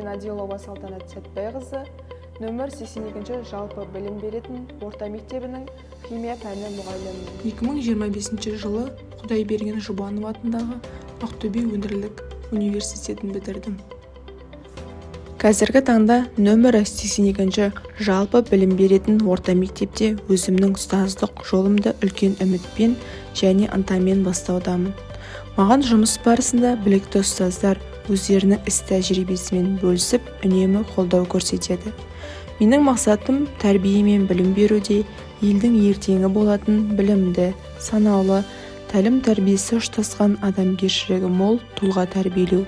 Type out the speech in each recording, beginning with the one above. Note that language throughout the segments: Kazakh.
Мен Адилова Салтанат Сәтбайқызы, нөмір 82 жалпы білім беретін орта мектебінің химия пәні мұғалімімін. 2025 жылы Құдайберген Жұбанов атындағы Ақтөбе өңірлік университетін бітірдім. Қазіргі таңда нөмірі 82 жалпы білім беретін орта мектепте өзімнің ұстаздық жолымды үлкен үмітпен және ынтамен бастаудамын. Маған жұмыс барысында білікті ұстаздар өздерінің іс-тәжірибесімен бөлісіп, үнемі қолдау көрсетеді. Менің мақсатым тәрбие мен білім беруде елдің ертеңі болатын білімді, саналы, тәлім-тәрбиесі ұштасқан, адамгершілігі мол тұлға тәрбиелеу.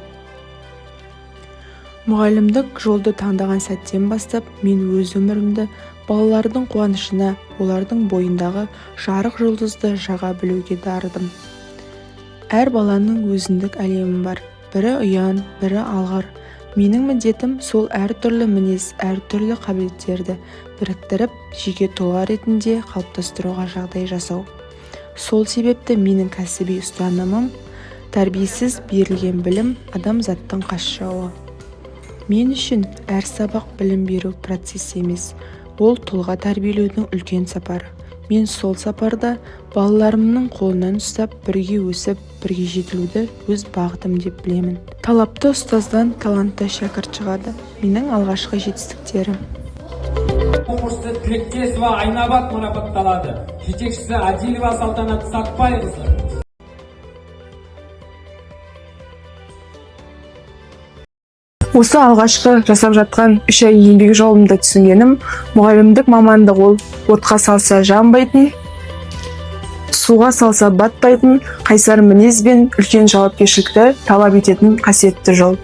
Мұғалімдік жолды таңдаған сәттен бастап мен өз өмірімді балалардың қуанышына, олардың бойындағы жарық жұлдызды жаға білуге дарыдым. Әр баланың өзіндік әлемі бар. Бірі ұяң, бірі алғыр. Менің міндетім сол әртүрлі мінез, әртүрлі қабілеттерді біріктіріп, жеке тұлға ретінде қалыптастыруға жағдай жасау. Сол себепті менің кәсіби ұстанымым: тәрбиесіз берілген білім – адамзаттың қас жауы. Мен үшін әр сабақ білім беру процесі емес, ол тұлға тәрбиелеудің үлкен сапары. Мен сол сапарда балаларымның қолынан ұстап, бірге өсіп, бірге жетілуді өз бағытым деп білемін. Талапты ұстаздан талантты шәкірт шығады. Менің алғашқы жетістіктерім. Оқушысы Тілектесова Айнабат марапатталады. Жетекшісі Адилова Салтанат Сатпайқызы. Осы алғашқы жасап жатқан 3 ай еңбек жолымда түсінгенім: мұғалімдік мамандық ол отқа салса жанбайтын, суға салса батпайтын қайсар мінез бен үлкен жауапкершілікті талап ететін қасиетті жол.